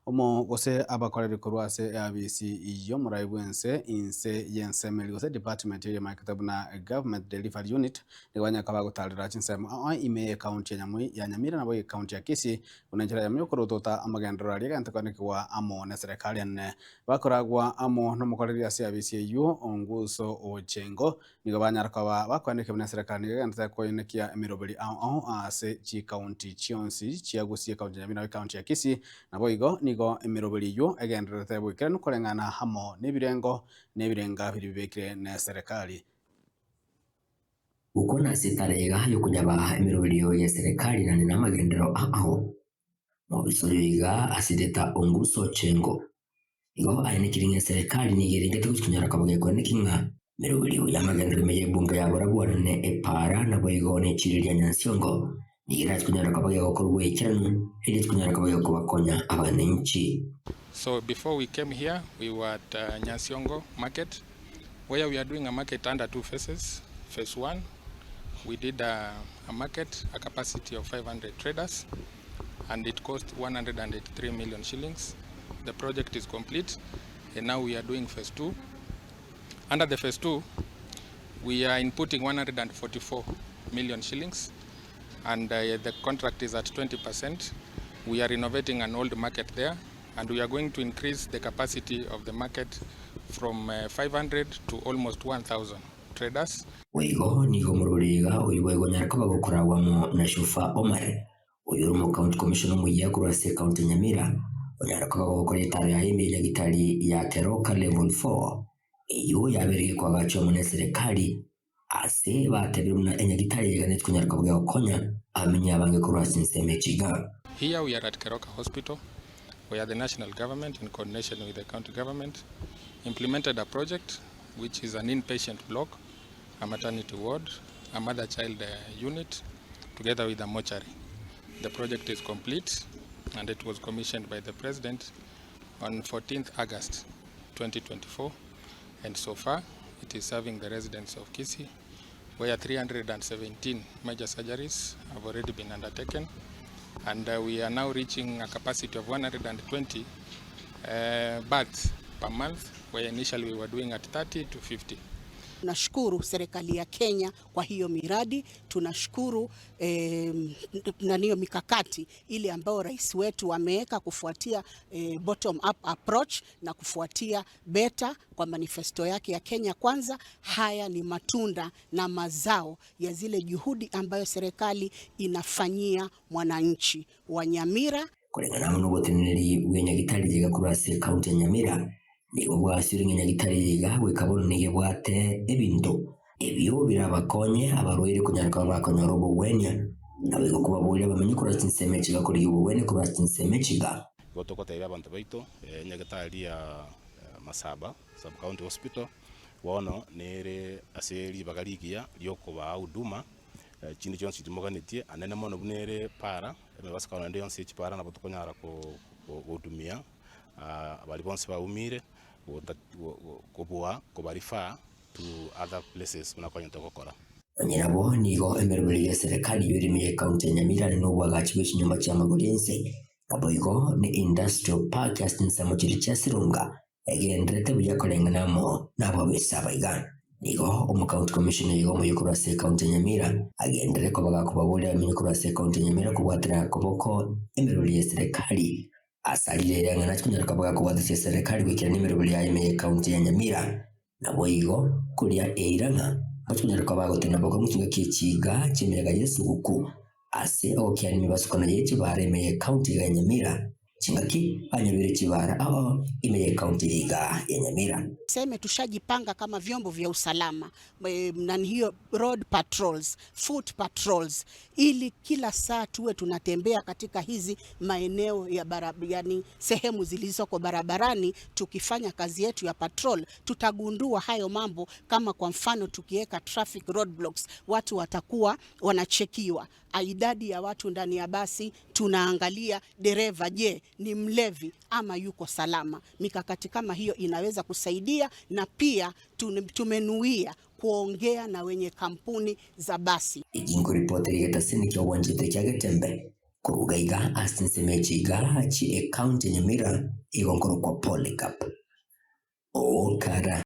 Omo gose abakoreri korwa ase eabisi y'omorai bw'ense inse y'ensemeri gose department eria emaikete buna Government Delivery Unit nigo banyare koba bagotarera chinsemo ao ime y'ecounty ya Nyamui ya Nyamira nabo ecounty ya Kisii buna enchera eyemo y'okorotota amagenderero aria egento koenekigwa amo neserekari enene. Bakoragwa amo nomokoreri ase eabisi eyio Onguso Ochengo Nigo banyara koba bakoenekia buna eserekari nigo egenderete koenekia emeroberi ao ao ase chikaunti chionsi chia Gusii, ekaunti ya Nyamira na ekaunti ya Kisii. Naboigo nigo emeroberi eyio egendererete boikeranu koreng'ana amo nebirengo na ebirenga biria bibekire neserekari. Gokwana ase etara iga y'okonyaba emeroberio y'eserekari naende namagenderero ao ao. Mobisa oyo iga asirete Onguso Ochengo. Igo aenekirie ng'a eserekari nigo erengete gochia konyora koba gekoeneki ng'a meroberio y'amagenderero ime y'ebunge ya barabwo ne epaara naboigo ne chiira ria Nyansiongo nigo erache konyora koba gegokorwa goikeranu erio tikonyara koba gekobakonya abananchi. So before we came here we were at Nyansiongo market where we are doing a market under two phases, phase one we did a, a market a capacity of 500 traders and it cost 183 million shillings. The project is complete and now we are doing phase 2. Under the phase 2 we are inputting 144 million shillings and uh, the contract is at 20%. We are renovating an old market there and we are going to increase the capacity of the market from uh, 500 to almost 1,000 traders. Boigo nigo omorwori iga oyio boigo onyare koba gokoragwa amo na Shufa Omar, oyio ore omocounty commissioner omoyia korwa ase ecounty ya Nyamira, onyare koba gogokora etaro yaye ime yenyagitari ya Keroka Level 4, eyio yabeire gekoagachwa amo neserekari ase batebire buna enyagitari eye eganetie konyara koba gegokonya abamenyi abange korwa ase ensemo echi iga. Here we are at Keroka Hospital where the national government in coordination with the county government implemented a project which is an inpatient block, a maternity ward, a mother-child uh, unit, together with a mortuary. The project is complete and it was commissioned by the president on 14th August 2024 and so far it is serving the residents of Kisii where 317 major surgeries have already been undertaken and uh, we are now reaching a capacity of 120 uh, births per month where initially we were doing at 30 to 50. Tunashukuru serikali ya Kenya kwa hiyo miradi, tunashukuru eh, naniyo mikakati ile ambayo rais wetu ameweka kufuatia eh, bottom up approach na kufuatia beta kwa manifesto yake ya Kenya Kwanza. Haya ni matunda na mazao ya zile juhudi ambayo serikali inafanyia mwananchi wa Nyamira. Koreng'ana amo noboteneneri bw'enyagitari eye korwa ase ekaunti ya Nyamira, nigo bwasire ng'a enyagitari eye iga goika bono nigo ebwate ebinto ebio birabakonye abarwaire konyara koba bakonyora obogwenia, naboigo kobaboria bamenye korwa ase chinsemo echi iga korigia obogwenia korwa ase chinsemo echi iga. Igo togotebia abanto baito, enyagitari ya Masaba Sub County Hospital bono nere ase ribaga rigiya riokobaa huduma chinde chionsi chimoganetie, anene mono buna ere para, emebasukano ende yonsi ye chipara nabo tokonyara gohudumia baria bonsi baumire kobua koba refer to other places buna kwanyete gokora. Onye nabo, nigo emeroberi y'eserekari y'erimi y'ecounty ya Nyamira are nobwagachi bwe chinyomba chi'amagori ense, naboigo ne industrial park ase chinsemo chiria chia Sironga egendererete buya koreng'ana amo nababisa aba iga. Nigo omocounty commissioner iga omoyia korwa ase ecounty ya Nyamira agenderere koba gakobaboria abamenyi korwa ase ecounty ya Nyamira kobwatera koboko emeroberi y'eserekari ase arire ere ang'e nachi konyara koba gakobwatisia eserekari goikerania emeroberi yaye ime y'ecounty ya Nyamira. Naboigo koria eira ng'a mbachi konyara koba bagotenena bokong'u chingaki echiga chi'emeyega y'esuguku ase ogokiania emebasukano ye chibara ime y'ecounty iga ya Nyamira. Chingaki banyorire chibara ao ime y'ecounty iga ya Nyamira. Seme tushajipanga kama vyombo vya usalama nani hiyo road patrols, foot patrols ili kila saa tuwe tunatembea katika hizi maeneo ya barab, yani sehemu zilizoko barabarani. Tukifanya kazi yetu ya patrol tutagundua hayo mambo, kama kwa mfano tukiweka traffic roadblocks, watu watakuwa wanachekiwa idadi ya watu ndani ya basi, tunaangalia dereva, je, ni mlevi ama yuko salama. Mikakati kama hiyo inaweza kusaidia, na pia tumenuia kuongea na wenye kampuni za basi. Eki nkoripotera egetasini kia obwanchete kia Getembe. Koruga iga ase ensemo echi iga chie ekaunti ya Nyamira igo nkorokwa Polycarp Okara.